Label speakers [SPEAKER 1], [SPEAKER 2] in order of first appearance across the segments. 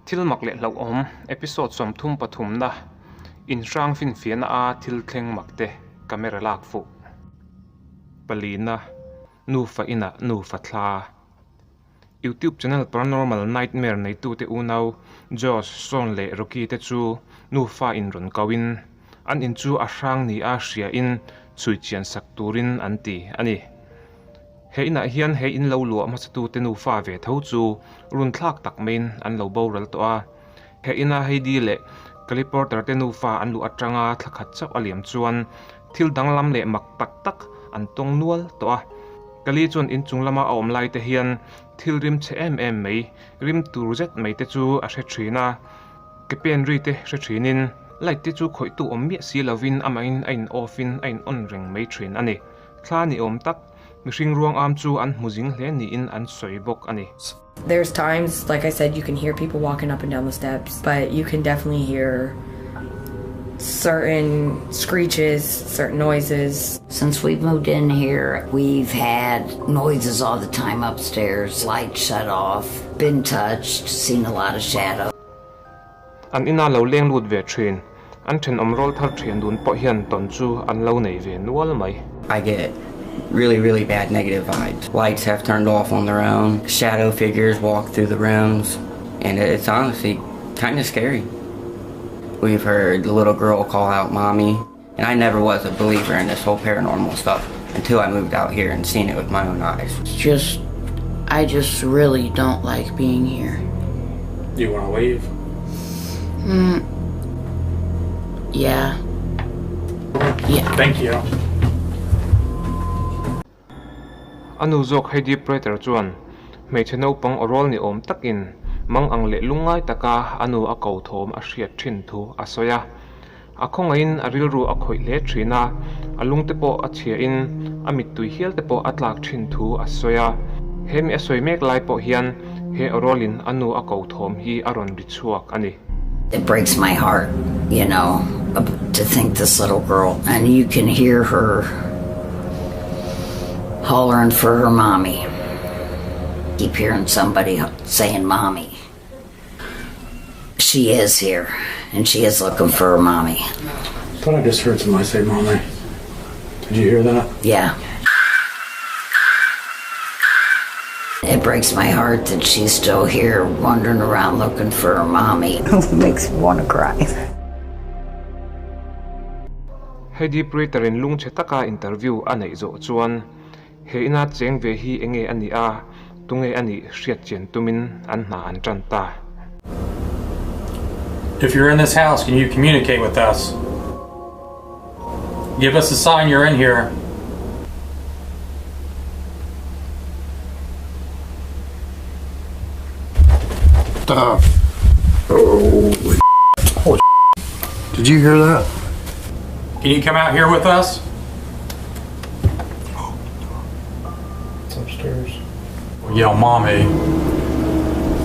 [SPEAKER 1] Thil mak leh hlauhawm episode 33 na inhrang finfiahna a thil thleng mak te camera lak fuh. Palina, Nufa inah nufa thla. YouTube channel Paranormal Nightmare neitute unau Josh, Sean leh Rocky te chu nufa in rawn koin an in chu a hrang ni a hria in chhui chian sak turin an ti a ni. He inah hian he in lo luah hmasatute nufa ve tho chu runthlak tak maiin an lo boral tawh a. He ina Heidi leh Kelly Porter te nufa an luh atanga thla khat chauh a liam chuan thil danglam leh mak tak tak an tawng nual tawh a. Kelly chuan inchung lama a awm lai te hian thil rim chhe em em mai, rim tur zet mai te chu a hre thin a. Ke pen ri te hre thinin light te chu khawihtu awm miah si lovin amahin a in off in a in on reng mai thin a ni. Thla ni awm tak mihring ruang am chu an hmu zing hle niin an sawi bawk a ni.
[SPEAKER 2] There's times, like I said, you can hear people walking up and down the steps, but you can definitely hear certain screeches, certain noises.
[SPEAKER 3] Since we've moved in here, we've had noises all the time upstairs, lights shut off, been touched, seen a lot of shadows.
[SPEAKER 1] An ina lo leng lut ve thin, an thenawm rawl thar thian dun pawh hian tawn chu an lo nei ve nual mai.
[SPEAKER 4] I get really really bad negative vibes. Lights have turned off on their own, shadow figures walk through the rooms, and it's honestly kind of scary. We've heard the little girl call out mommy, and I never was a believer in this whole paranormal stuff until I moved out here and seen it with my own eyes.
[SPEAKER 5] It's just, I just really don't like being here.
[SPEAKER 6] You want to leave?
[SPEAKER 5] Yeah. Yeah.
[SPEAKER 6] Thank you.
[SPEAKER 1] A nu zawk Heidi Prater chuan hmeichhe naupang awrawl ni awm takin mang ang leh lungngai taka a nu a ko thawm a hriat thin thu a sawi a. A khawngaihin a rilru a khawih hle thin a, a lungte pawh a chhiahin a mittui hial te pawh a tlak thin thu a sawi a. He mi a sawi mek lai pawh hian he awrawlin a nu a ko thawm hi a rawn ri chhuak a ni.
[SPEAKER 3] It breaks my heart, you know, to think this little girl, and you can hear her hollering for her mommy. Keep hearing somebody saying mommy. She is here, and she is looking for her mommy.
[SPEAKER 6] Thought I just heard somebody say mommy. Did you hear that?
[SPEAKER 3] Yeah. It breaks my heart that she's still here wandering around looking for her mommy.
[SPEAKER 7] Makes me want to cry.
[SPEAKER 1] Heidi Prater-in lungchhe taka interview a neih zawh chuan He ina cheng ve hi enge a nih a, tunge a nih hriat chian tumin an hna an tan ta.
[SPEAKER 6] If you're in this house, can you communicate with us? Give us a sign you're in here.
[SPEAKER 8] The holy holy Did you hear that?
[SPEAKER 6] Can you come out here with us?
[SPEAKER 8] It's upstairs.
[SPEAKER 6] Yell, mommy.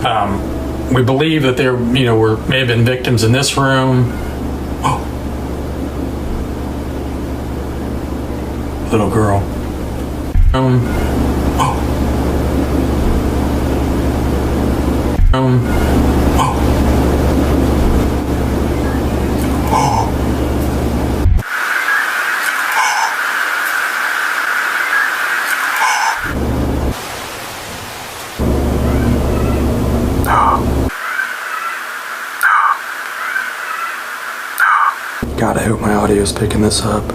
[SPEAKER 6] Um, we believe that there, you know, were may have been victims in this room. Oh. Little girl. Um. Oh. Um. Oh. Oh. God, I hope my audio is picking this up.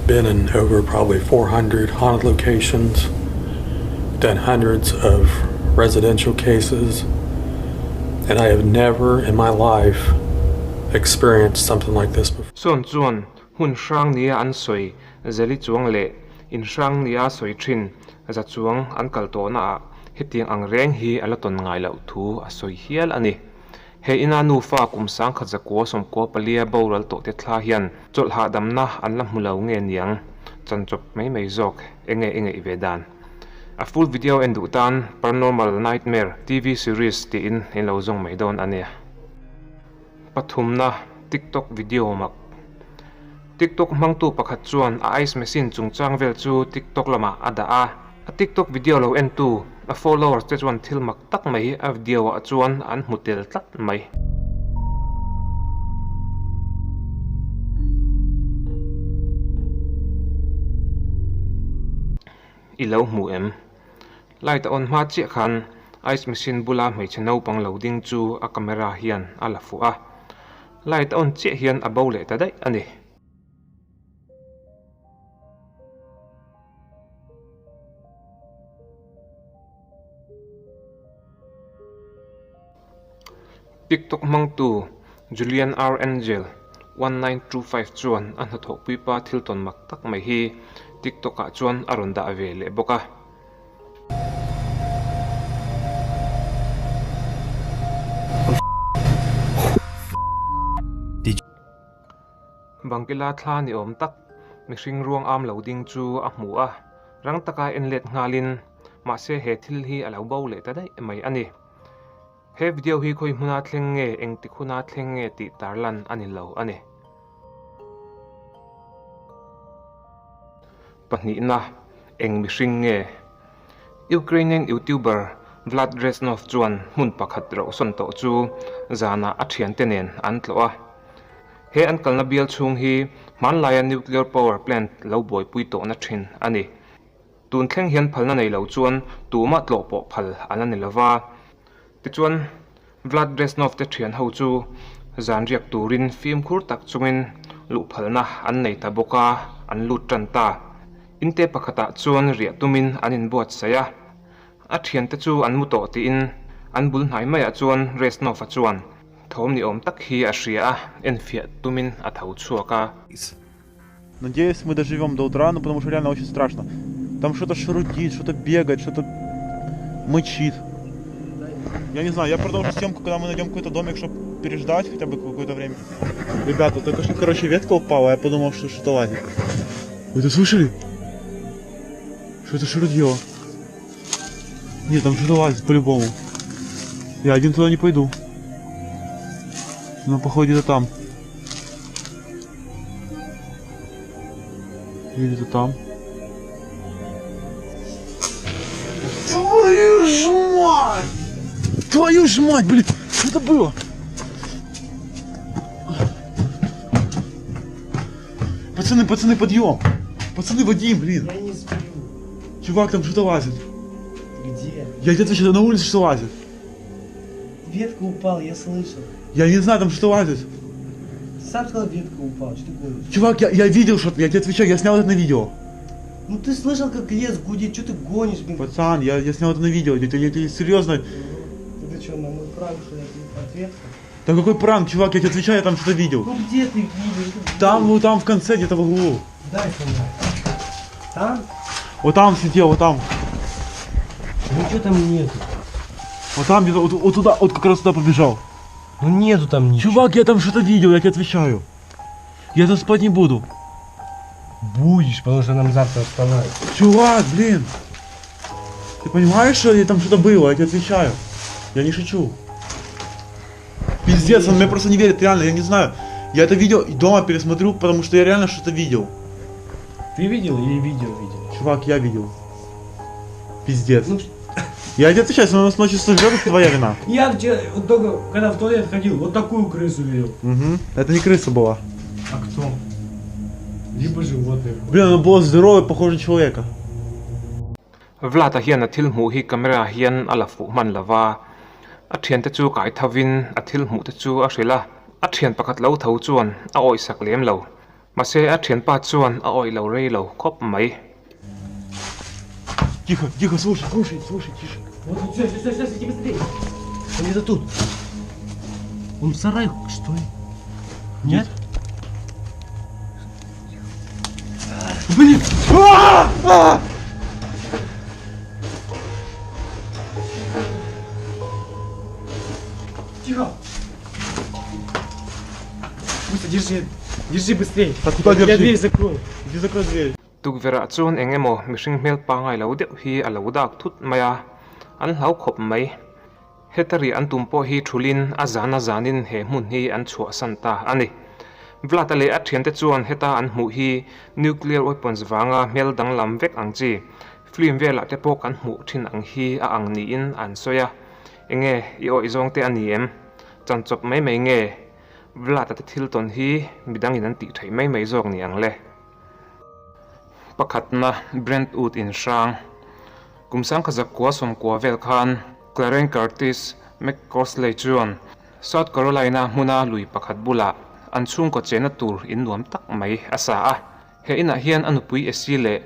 [SPEAKER 6] Been in over probably 400 haunted locations, done hundreds of residential cases, and I have never in my life experienced something like this before.
[SPEAKER 1] Sean chuan hmun hrang nia an sawi zeli chuang leh in hrang nia sawi thin za chuang an kal tawhna ah hetiang ang reng hi a la tawn ngai loh thu a sawi hial a ni. He ina nufa kum sangkhat zakua sawmkua palia boral tawh te thla hian chawlh hahdamna an la hmu lo nge niang chanchawp mai mai zawk enge i ngaih ve dan. A full video en duh tan Paranormal Nightmare TV series tiin in lo zawng mai dawn a nia. Pathumna TikTok video mak. TikTok hmangtu pakhat chuan a ice machine chungchang vel chu TikTok lamah a dah a. A TikTok video lo entu A followers te chuan thil mak tak mai a video ah chuan an hmu tel tlat mai. I lo hmu em? Light a on hma chiah khan ice machine bula hmeichhe naupang lo ding chu a camera hian a la fuh a. Light a on chiah hian a bo leh ta daih a ni. TikTok hmangtu Julian R. Angel, 1925 chuan a hnathawhpuipa thil tawn mak tak mai hi TikTok-ah chuan a rawn dah ve leh bawk a. Bangkila thla ni awm tak mihring ruang am lo ding chu a hmu a, rang taka en let nghalin mahse he thil hi a lo bo leh ta daih mai a ni. He video hi khawi hmuna thleng nge engtik huna thleng nge tih tarlan a ni lo a ni. Pahnihna, eng mihring nge? Ukrainian YouTuber Vlad Reznov chuan hmun pakhat rauhsawn tawh chu zanah a thiante nen an tlawh a. He an kalna bial chhung hi hmanlaia nuclear power plant lo buaipui tawhna thin a ni. Tun thleng hian phalna nei lo chuan tumah tlawh pawh phal a la ni lova. Tichuan, Vlad Reznov te thian ho chu zan riak turin fimkhur tak chungin luh phalna an nei ta bawk a, an lut tan ta. Inte pakhatah chuan riah tumin an inbuatsaih a. A thiante chu an mu tawh tiin an bul hnai maiah chuan Reznov-a chuan thawm ni awm tak hi a hria a, enfiah tumin a tho chhuak a.
[SPEAKER 7] Надеюсь, мы доживем до утра, ну потому что реально очень страшно. Там что-то шурудит, что-то бегает, что-то мычит. Я не знаю, я продолжу съемку, когда мы найдем какой-то домик, чтобы переждать хотя бы какое-то время. Ребята, только что, короче, ветка упала, я подумал, что что-то лазит. Вы это слышали? Что это шурудило? Нет, там что-то лазит по-любому. Я один туда не пойду. Но походу где-то там. Или где-то там. Твою ж мать! Твою ж мать, блин! Что это было? Пацаны, пацаны, подъем! Пацаны, Вадим, блин!
[SPEAKER 9] Я не сплю.
[SPEAKER 7] Чувак, там что-то лазит.
[SPEAKER 9] Где?
[SPEAKER 7] Я где-то сейчас на улице что лазит.
[SPEAKER 9] Ветка упала, я слышал.
[SPEAKER 7] Я не знаю, там что лазит.
[SPEAKER 9] Ты сам сказал, ветка упала, что ты гонишь?
[SPEAKER 7] Чувак, я, я видел что-то, я тебе отвечаю, я снял это на видео.
[SPEAKER 9] Ну ты слышал, как лес гудит, что ты гонишь, блин?
[SPEAKER 7] Пацан, я, я снял это на видео, я, я, я, серьезно.
[SPEAKER 9] Ты, ты что, на мой пранк, что ли, ответка?
[SPEAKER 7] Да какой пранк, чувак, я тебе отвечаю, я там что-то видел.
[SPEAKER 9] Ну где ты видел?
[SPEAKER 7] Там, ну там в конце, где-то в углу.
[SPEAKER 9] Дай фонарь. Там?
[SPEAKER 7] Вот там сидел, вот там.
[SPEAKER 9] Ничего там нету.
[SPEAKER 7] Вот там где-то, вот, вот туда, вот как раз туда побежал.
[SPEAKER 9] Ну нету там ничего.
[SPEAKER 7] Чувак, я там что-то видел, я тебе отвечаю. Я тут спать не буду.
[SPEAKER 9] Будешь, потому что нам завтра вставать.
[SPEAKER 7] Чувак, блин. Ты понимаешь, что там что-то было? Я тебе отвечаю. Я не шучу. Пиздец, он мне просто не верит, реально, я не знаю. Я это видео дома пересмотрю, потому что я реально что-то видел.
[SPEAKER 9] Ты видел или видео видел?
[SPEAKER 7] Чувак, я видел. Пиздец. Ну, я тебе отвечаю, если он нас ночью сожрет, это твоя вина.
[SPEAKER 9] Я вчера, вот только, когда в туалет ходил, вот такую крысу видел.
[SPEAKER 7] Угу. Это не крыса была.
[SPEAKER 9] А кто? Либо животное.
[SPEAKER 7] Блин, она была здоровая, похожа на человека.
[SPEAKER 1] Vlad-a hian a thil hmuh hi camera hian a la fuh hman lo va, a thiante chu kai thovin a thil hmuh te chu a hrilh a, a thian pakhat lo tho chuan a awihsak lem lo. Mahse a thianpa chuan a awih lo rei lo khawp mai.
[SPEAKER 7] Тихо, тихо, слушай, слушай, слушай, тише.
[SPEAKER 9] Вот, сюда, сюда, сюда, иди быстрее. Он где-то тут. Он в сарай, что ли? Нет?
[SPEAKER 7] Блин! А! А!
[SPEAKER 9] Тихо! Быстро, держи, держи быстрее.
[SPEAKER 7] Так куда
[SPEAKER 9] Я
[SPEAKER 7] держи?
[SPEAKER 9] дверь закрою.
[SPEAKER 7] Иди закрой дверь.
[SPEAKER 1] Tukverh ah chuan eng emaw mihring hmel pangngai lo deuh hi a lo dak thut mai a, an hlau khawp mai. Heta riah an tum pawh hi thulin a zan a zanin he hmun hi an chhuahsan ta a ni. Vlad-a leh a thiante chuan heta an hmuh hi nuclear weapons vanga hmel danglam vek ang chi. Film velah te pawh kan hmuh thin ang hi a ang niin an sawi a, enge i awih zawng te a ni em? Chanchawp mai mai nge Vlad-a te thil tawn hi midangin an tih theih mai mai zawk ni ang le? Pakhatna, Brentwood in hrang. Kum sangkhat zakua sawmkua vel khan Clarence Curtis McCorsley chuan South Carolina hmuna lui pakhat bulah an chhungkaw chenna tur in nuam tak mai a sa a. He inah hian a nupui Essie leh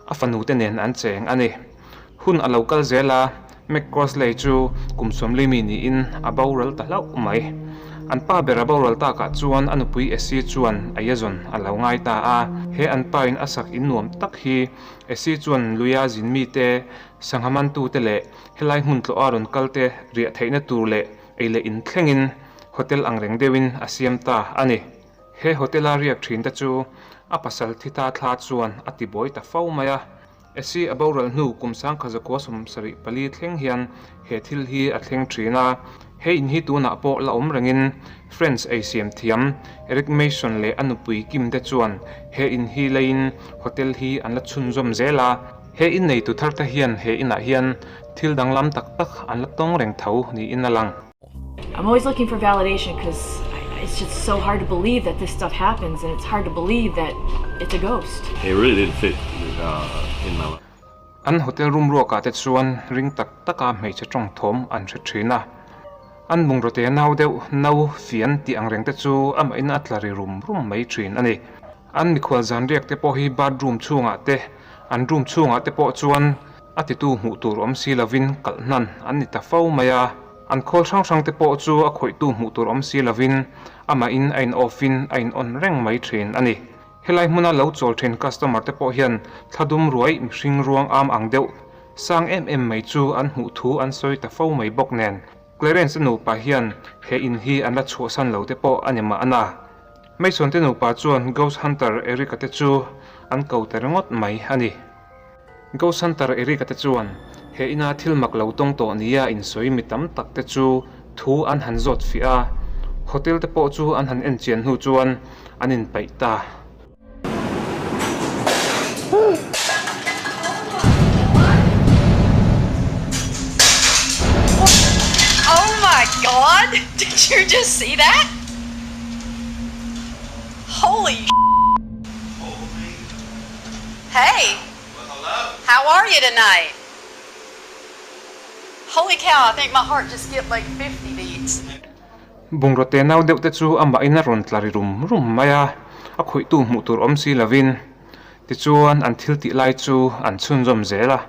[SPEAKER 1] a fanute nen an cheng a ni. Hun a lo kal zel a, McCorsley chu kum sawmli mi niin a boral ta hlauh mai. An pa ber a boral takah chuan a nupui Essie chuan a iazawn a lo ngai ta a. He an pa in a sak in nuam tak hi Essie chuan luia zin mite, sangha mantute leh helai hmun tlawha rawn kalte riah theihna tur leh ei leh in thlengin hotel angreng deuhin a siam ta a ni. He hotel-a riak thin te chu a pasal thi ta thla chuan a ti buai ta fo mai a. Essie a boral hnu kum sangkha zakua 74 thleng hian he thil hi a thleng thin a. He in hi tunah pawh la awm rengin French ei siam thiam Eric Mason leh a nupui Kim te chuan he in hi leiin hotel hi an la chhunzawm zel a. He in neitu thar te hian he inah hian thil danglam tak tak an la tawng reng tho niin a lang.
[SPEAKER 10] I'm always looking for validation because it's just so hard to believe that this stuff happens and it's hard to believe that it's a ghost.
[SPEAKER 11] It really didn't fit uh, in my life.
[SPEAKER 1] An hotel room ruakah te chuan ring tak taka hmeichhe tawng thawm an hre thin a. An bungraw te nau deuh no fian tih ang reng te chu amahin a tla ri rum rum mai thin a ni. An mikhual zan riak te pawh hi bathroom chhungah te, an room chhungah te pawh chuan A titu hmuh tur awm si lovin kalh hnan an ni ta fo mai a, an khawl hrang hrang te pawh chu a khawihtu hmuh tur awm si lovin amahin a in off in a in on reng mai thin a ni. Helai hmuna lo chawl thin customer te pawh hian thla dum ruai mihring ruang am ang deuh sang em em mai chu an hmuh thu an sawi ta fo mai bawk nen Clarence-a nupa hian he in hi an la chhuahsan lo te pawh a ni mahna. Mason te nupa chuan Ghost Hunter Eric-a te chu an ko ta ringawt mai a ni. Ghost Hunter Eric-a te chuan he ina thil mak lo tawng tawh nia insawi mi tam tak te chu thu an han zawt fiah a, hotel te pawh chu an han en chian hnu chuan an inpaih ta.
[SPEAKER 12] Oh my God! Did you just see that? Holy Hey! How are you tonight? Holy cow, I think my heart just skipped like 50 beats.
[SPEAKER 1] Bungraw te nau deuh te chu amahin a rawn tla ri rum rum mai a, a khawihtu hmuh tur awm si lovin. Tichuan an thil tih lai chu an chhunzawm zel a.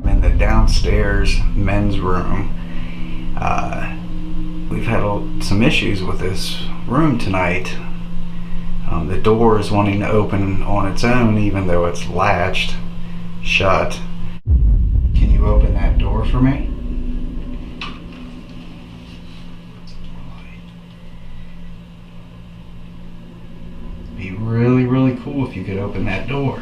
[SPEAKER 13] In the downstairs men's room, uh, we've had some issues with this room tonight. Um, the door is wanting to open on its own, even though it's latched shut. Can you open that door for me? Be really, really cool if you could open that door.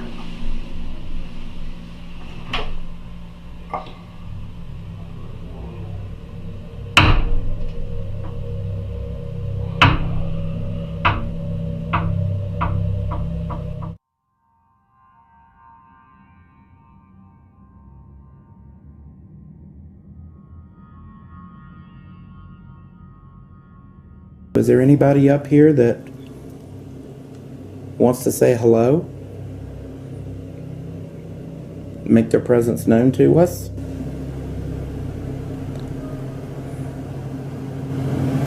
[SPEAKER 14] Is there anybody up here that wants to say hello? Make their presence known to us?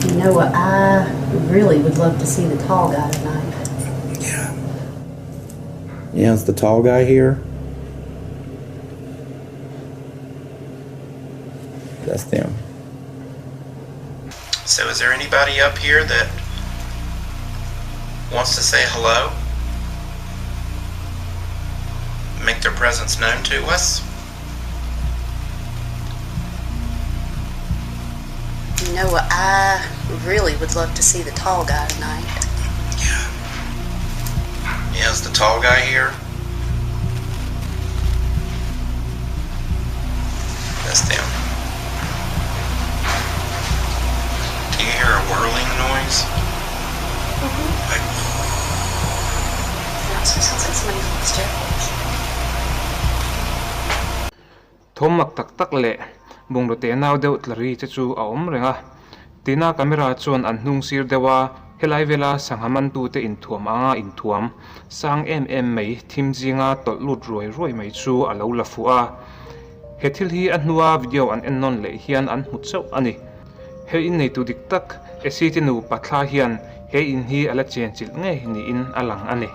[SPEAKER 15] You know what? I really would love to see the tall guy tonight.
[SPEAKER 14] Yeah. Yeah, is the tall guy here? That's them.
[SPEAKER 16] So, is there anybody up here that wants to say hello? Make their presence known to us?
[SPEAKER 15] You know what? I really would love to see the tall guy tonight.
[SPEAKER 16] Yeah. Yeah, is the tall guy here? That's them. Do you hear a whirling noise?
[SPEAKER 15] Mm-hmm.
[SPEAKER 16] Like,
[SPEAKER 15] It also sounds like somebody's on the staircase.
[SPEAKER 1] Thawm mak tak tak leh bungraw tenau deuh tla ri te chu a awm reng a. Tina camera chuan an hnung sir deuh a, helai vela sangha mantute inthuam anga inthuam sang em em mai thim zinga tawlh lut ruai ruai mai chu a lo la fuh a. He thil hi a hnua video an en nawn leh hian an hmu chauh a ni. He inneitu dik tak Essie te nupa thla hian he in hi a la chenchilh ngei niin a lang a ni.